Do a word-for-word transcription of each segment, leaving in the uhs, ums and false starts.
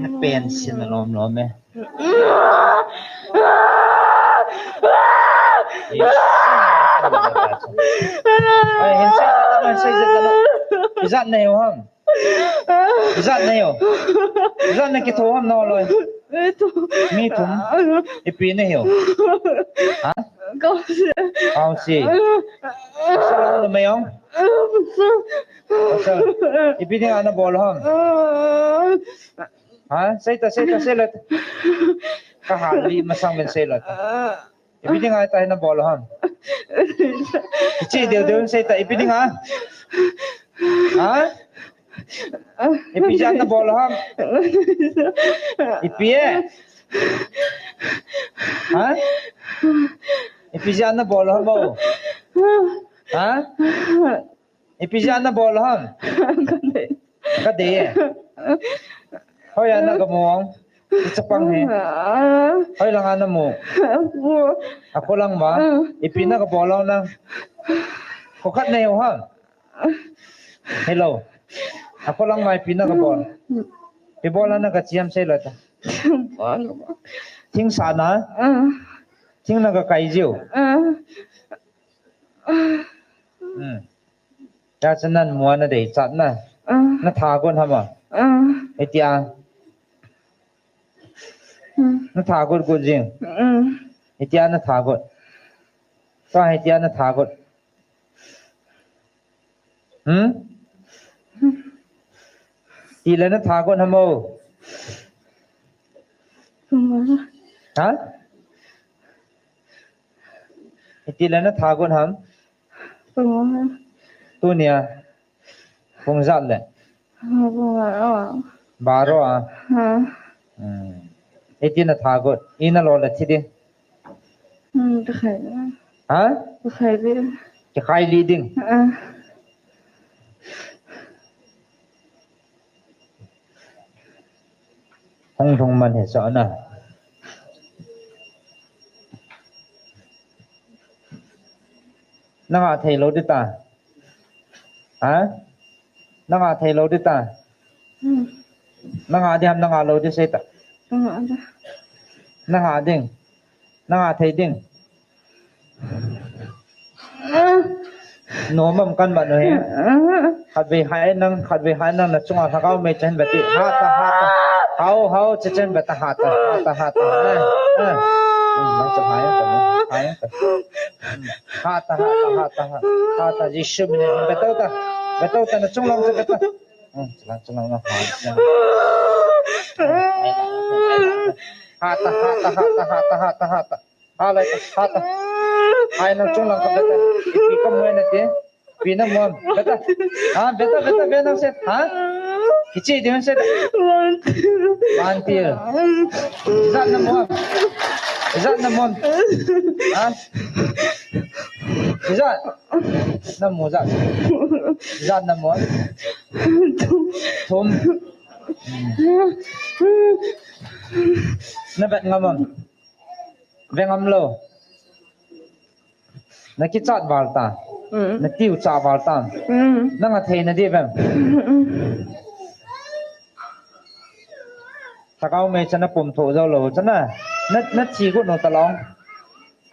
Na pen sin na lom lom e. Ai, hin sei, hin sei, hin sei. Ijat na hiu ham? Ijat na hiu? Ijat na kitho ham naloi? Mi thum. Ipi na hiu? Ha? Kaosi. Kaosi. Sala na mai ong? Pasal. Ipi dinga na bol ham? Ha? Seita, seita, seita. Ka hal li masang ven seita. Ipi dinga tahi na bol ham? Ichi deu deu seita, ipi dinga? Ha? Ipi jat na bol ham? Ipi e? Ha? Ipi jat na bol ham o? Ha? Ipi jat na bol ham? Ka dei e. Hoi a na ka mu ong? Chapang hi. Hoi langa na mu? A kho lang ma? Ipi na ka bol ong na? Kho khat na hiu ham? Hello. A kho lang ma ipi na ka bol? Ipi bol na ka chi ham sei la ta. Thing sa na? Thing na ka kai jiu. Hmm. Ya cha nan mu a na dei chat na. Na tha got ham a? Itia. Na tha got got jing. Itia na tha got. Ka itia na tha got. Hmm? Ti le na tha got ham o? Ha? Iti le na tha got ham? Tunia. Pung jat le. Baro a. Hmm. Iti na tha got. Ina lo le thi di. Hmm, ta khai. Ha? Ta khai di. Kikhai li ding. Hung lhung man hi sa na. Na ngah thei lou di ta. Ha? Na ngah thei lou di ta. Hmm. Na ngah di ham, na ngah lou di sei ta. Na ngah di. Na ngah ding. Na ngah thei ding. Nom am kan mat nu hi. Khatvei hai nang, khatvei hai nang na chunga lhagao mei chen beti. Ha ta, ha ta. Hao, hao, che chen beta ha ta, ha ta, ha ta. Eh, eh. Hmm, nang chu hai ta, hai ta. Hmm. Ha ta, ha ta, ha ta, ha. Ha ta, Jesu min in beta ta. Beta ta na chung long che beta. Hmm, chung long, chung long na ha. Ha ta, ha ta, ha ta, ha ta, ha ta, ha ta. Ha lai ta, ha ta. Hai nang chung lang ka beta. Ipi ka mu na ti. Pi na mu am. Beta. Ha, beta, beta, beta nang se. Ha? Kichi di man se. Mantir. Ijat na mu am. Ijat na mu am. Ha? Ijat. Na mu jat. Ijat na mu am. Thum. Na bet ngam am. Ve ngam lou. Na kichat val ta. Mm. Na tiu cha val ta. Mm. Na ngah thei na di vem. Mm, mm. Lhagao mei cha na pum tho jou lou cha na. Na, na thi got nu ta long.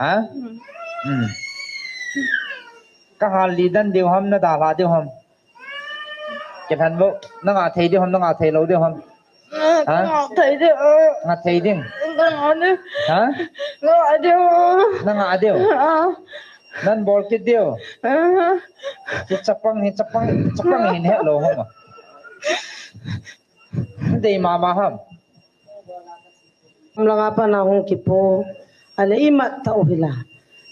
Ha? Mm. Mm. Ka hal li dan diu ham, na dalha diu ham. Kilhen vo, na ngah thei diu ham, na ngah thei lou diu ham. Ha? Ngah thei diu. Ngah thei ding. Ngah diu. Ha? Ngah diu. Na ngah diu. Ah. Nan bol kit diu. Ah. Hi chapang, hi chapang, chapang hin het lou ham. Dei mama ham. Langa pat na hung kipo. Ale imat tau hila.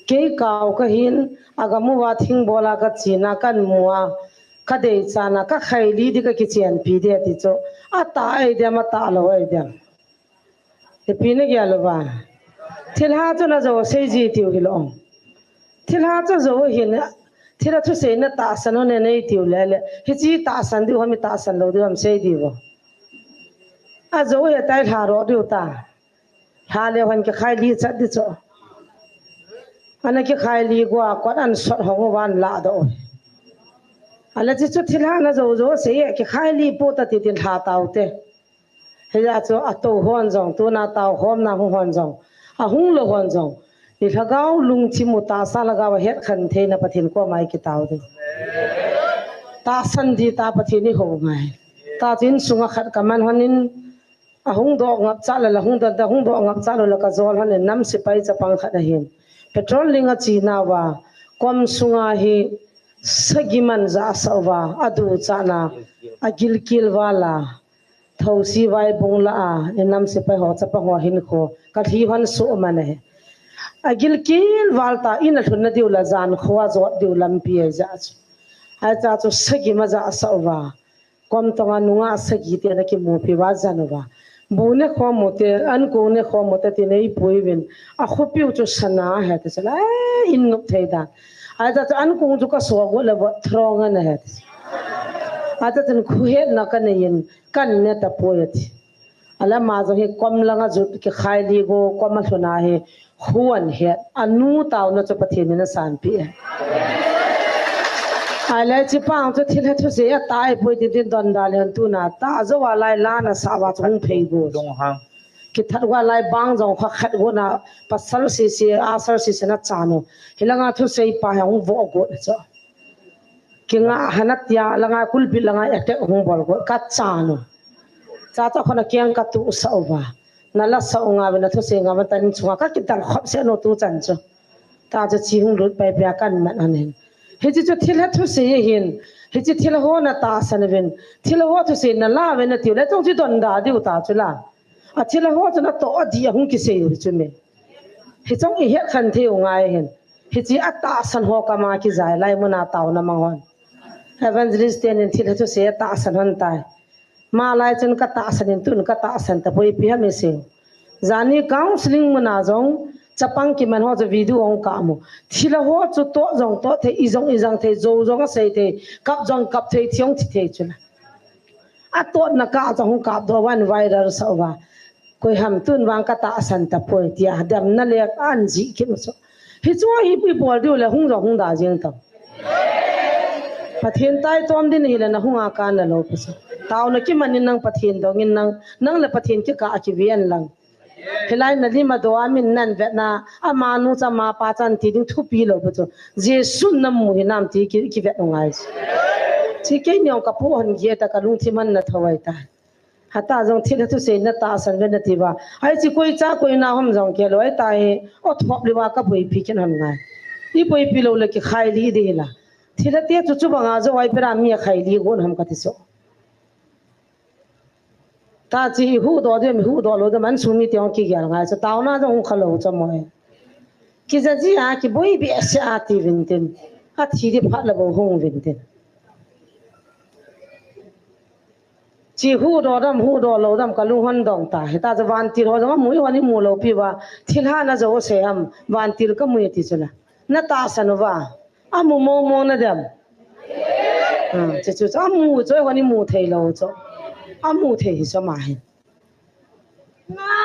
Kei kau kahin, agam uva thingbola kachena kan mu a. Ka dei chana, ka khai li di ka kichenpi di ati chu. Atah ei diam, atah lou ei diam. Ipi na gel uva. Thilha chu na jou sei ji tiu hilou. Thilha chu jou hin, thilha thusei na tahsan u ne nei tiu lele. Hichi tahsan diu ham, tahsan lou diu ham sei diu. Ajou hi tai lha ro diu ta. Lha leu hen kikhai li chat di chu. Ana kikhai li gua kot an sot hong uva an la doh. Ala chi chu thilha na jou jou sei e, kikhai li po ta ti tin lha tau te. Hijeh chun atou hon jong, tuna tao khomna hung hon jong, ahung lou hon jong, i lhagao lungthim u tahsa lhagao a hetkhen theina Pathen koma i kitao ding. Tahsan ding tia Pathen i hou ngai. Tah chu insunga khat ka man hon in, ahung doh ngap cha le, la hung doh, hung doh ngap cha lou le ka jol hon in, nam sepai chapang khat ahin. Petrol ling a che nauva, kom sunga hi sagi man ja asah uva, aduchat na, agilkel val a, thousi vaibung lah a, i nam sepai ho chapang ho hinkho, ka lhi hon suh man ahi. Agilkel val ta, in alhun na diu le, jan kho a jot diu lampi ahi jeh chun. Ahi jeh chun sagi man ja asah uva. Kom tonga nungah sagi te ana kimupi uva jan uva. Bu ne khom u te, ankong ne khom u te tin eipui uvin. Akhopiu chu sana ahi ati chu. Eh, in nop thei dan. Ahi jeh chun ankong chu ka so got le vot throng ana ahi ati. Ahi jeh chun khohetna ka nei in kan ne tapoi ati. Ahile ama jong hi kom langa jut kikhai li go, kom alhun a hi, huan het, anu taona chu Pathen in asanpeh e. Ahile hiche pa chu thilha thusei atah poi tin tin donda le hon tuna, tah jou a lai la na sa uva chu hung phei go. Kithat uva lai bang jong kha khat go na, pasal sese, asal sese na chan u. Hilanga thusei pa hi hung vo go chu. Kinga hana tia, langa kulpi langa attack hung bol go, ka chan u. Cha cha khona kiang ka tu sa uva. Na la sa u nga ve, na thusei nga ve, tan chunga ka kidal khop se no tu chan chu. Tah chu che hung lut pai pia kan man ahin. Hiche chu thilha thusei ahin. Hiche thilha ho na tahsan uvin. Thilha ho thusei na la ve na tiu le chong chu donda diu ta chu la. Athilha ho chu natoh a dih a hung kisei u chu me. Hiche hi hetkhen thei u ngai ahin. Hiche atahsan ho kama kijai lai muna taona mang hon. Evangelist ten in thilha thusei atahsan hon tai. Malai chun ka tahsan in tun ka tahsan tapoi ipi ham isei. Jani counseling muna jong chapang kiman ho chu video hung kap u. Thilha ho chu toh jong toh thei, i jong i jang thei, jou jong asei thei, kap jong kap thei, thi jong thi thei chu la. Atotna kah a chu hung kapdoh uva, viral sah uva. Koi ham tun vang ka tahsan tapoi tia, damna le an jih kit u chu. Hichu hi i bol diu le hung jong hung da jeng tau. Pathen taitom din hile na hung a kana lou pi chu. Taona kiman in nang Pathen dong in nang, nang le Pathen kikah a kiven lang. Hilai na lim a do a min nan vetna, amanu cha amapa chan ti ding thupi lou pi chu. Jesu na mu hinam ti ki, kivet u ngai chu. Chi kei niong ka pu hon ge ta ka lungthim an na thawai ta. Hata jong thilha thusei na tahsan ve na ti uva. Ai chi koi cha koi na hom jong ke lou ai ta hi. O thop liva ka boipi ken hon ngai. I boipi lou le kikhai li di hila. Thilha te chu chu banga jo ai pera mi a khai li gon ham ka ti so. Tah chi huhdoh dem, huhdoh lou dem, an sung mite hung kigel ngai chu, taona jong hung kha lou chu mo e. Kija ji a, kiboi behseh a ti uvin tin. Athi di phat le bou hung uvin tin. Chi huhdoh dem, huhdoh lou dem, ka lung hon dong ta. Hita chu vantil ho jong amu, i hon i mu lou pi uva. Thilha na jo se ham, vantil ka mu e ti chu la. Na tahsan uva. Amu mong mong na dem. Hmm, chu chu chu. Amu chu, i hon i mu thei lou chu. Amu thei hi chu ama hin.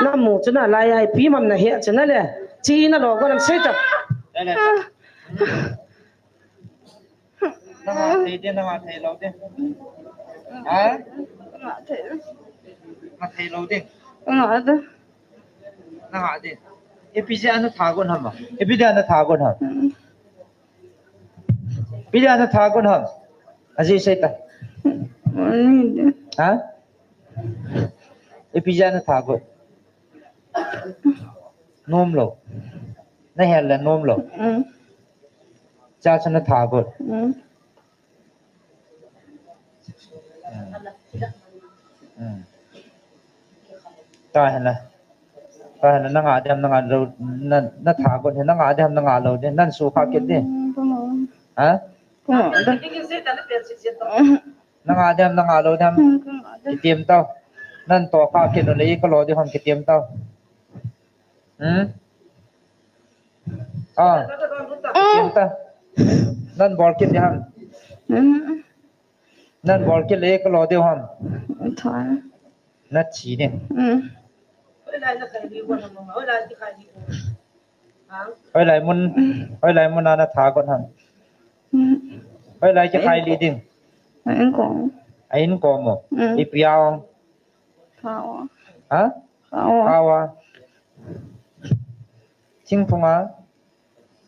Na mu chu na lai ai pi mam na he chu na le. Chi na lo ko nam sei ta. Na nga thei de, na nga thei lou de. Ha? Nga thei. Nga thei lou de. Nga de. Na nga de. Ipi jeh a na tha gon ham? Ipi jeh a na tha gon ham? Ipi jeh a na tha gon ham? Ajeh sei ta. Ha? Ipi jeh a na tha gon? Nom lou. Na hel le nom lou. Mm. Cha cha na tha gon. Mm. Mm. Mm. Ta hena. Ta hena, na nga dem, na nga lou, na, na tha gon he, na nga dem, na nga lou de, nan su kha kit de. Mm, ka nga. Ha? Ka nga de. Na nga dem, na nga lou dem. Mm, ka nga de. Kitim tau. Nan to kha kit u le, i ka lo de hon kitim tau. Hmm? Ah. Kitim ta. Nan bol kit de ham. Mm. Nan bol kit le ka lo de ham. Thoi. Na thi de. Mm. Hoilai mun, hoilai mun a na tha gon ham. Mm. Hoilai kikhai li ding. A in kom. A in kom mo. Mm. Ipi a ong. Tha ong. Ha? Khawa. Khawa. Thingphunga.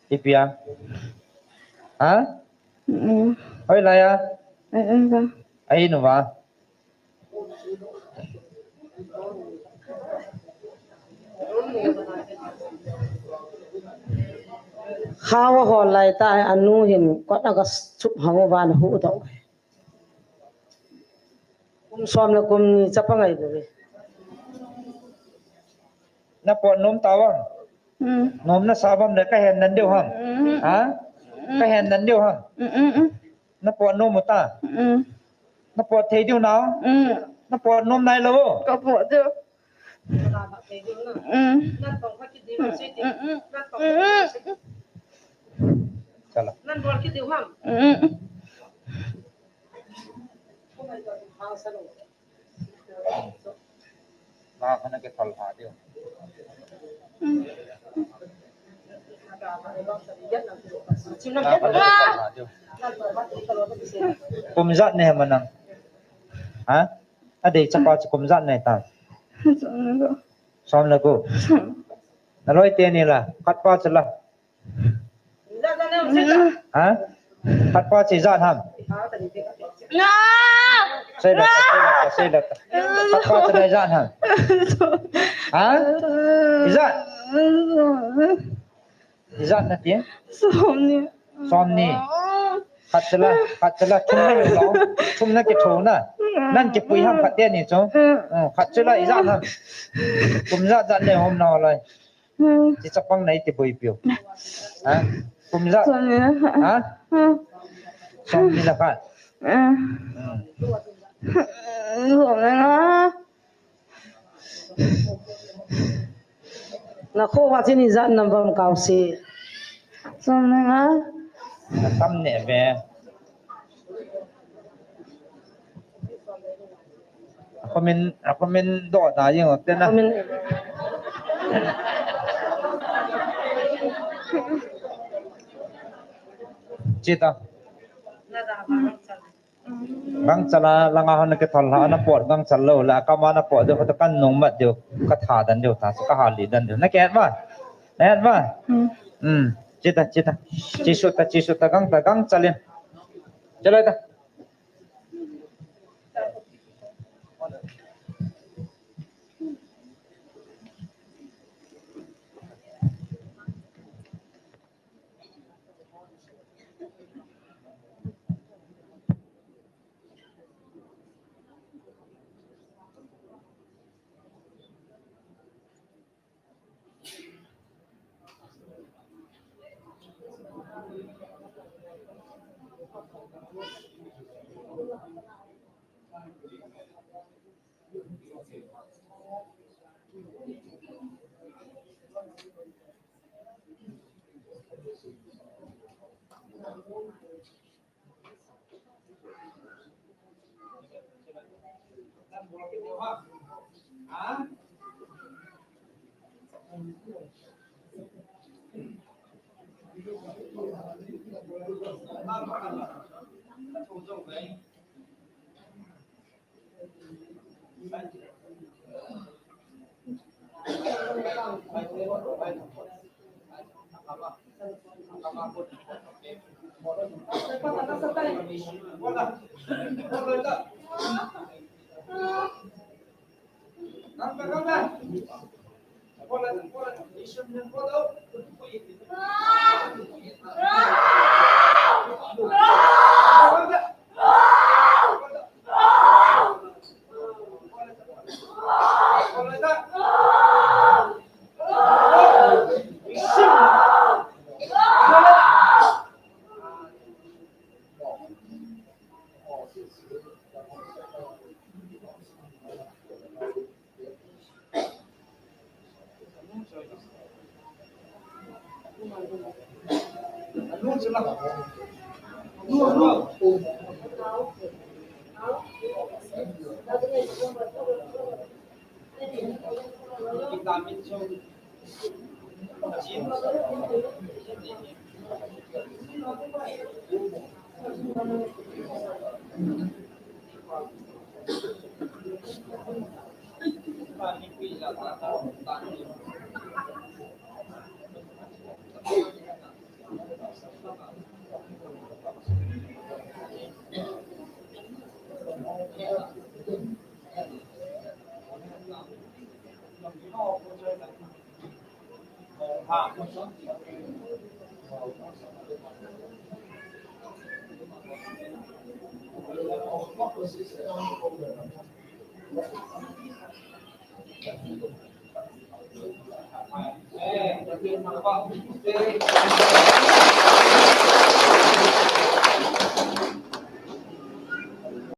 Ipia. Ha? Mm. Hoi laiya. Mm, mm. Ai nuva. Khawa hol lai ta, anu hin kot aga chup hang uva ana hudoh. Kum som le kum ni chapang ahi bouve. Na pot nom tauvam. Mm. Nom nasa uvam le kahen nan diu ham. Mm. Ha? Mm. Kahen nan diu ham. Mm, mm, mm. Na pot nom u ta. Mm. Na pot thei diu nau. Mm. Na pot nom nailou. Ka pot diu. Mm. Mm, mm, mm. Chala. Mm, mm. Na khana ke thal ha diu. Mm. Na khana ke thal ha diu. Kum ijat nei ham nang? Ha? Adei chapa chu kum ijat nei ta? Som le ko. Som le ko. Na loi teni la, khat pa chu la. Ha? Khat pa chu ijat ham? Sei la ta, sei la ta, sei la ta. Khat pa chu la ijat ham? Ha? Ijat? Ijat nati? Somni. Somni. Khat chu la, khat chu la, thum na lo. Thum na kitho na. Nan kipui ham khat teni chu. Oh, khat chu la ijat ham? Kum ijat ijat nei ham na loi. Chi chapang nei ti boipiu. Ha? Kum ijat? Somni. Ha? Somni le khat. Hmm. Somni le khat. Na kho va chin ijat nam vam kau si. Somni le khat. Na tam ne ve. Comment, comment doh ta jeng o te na. Comment. Chita. Gangchal a langa hon kithol ha, na pot gangchal lou la, kama na pot diu khat kan nung mat diu, ka tha dan diu ta, ka hali dan diu. Na ke ma? Na ma? Hmm. Hmm. Chita, chita. Chisu ta, chisu ta, gang ta, gangchal in. Chalai ta.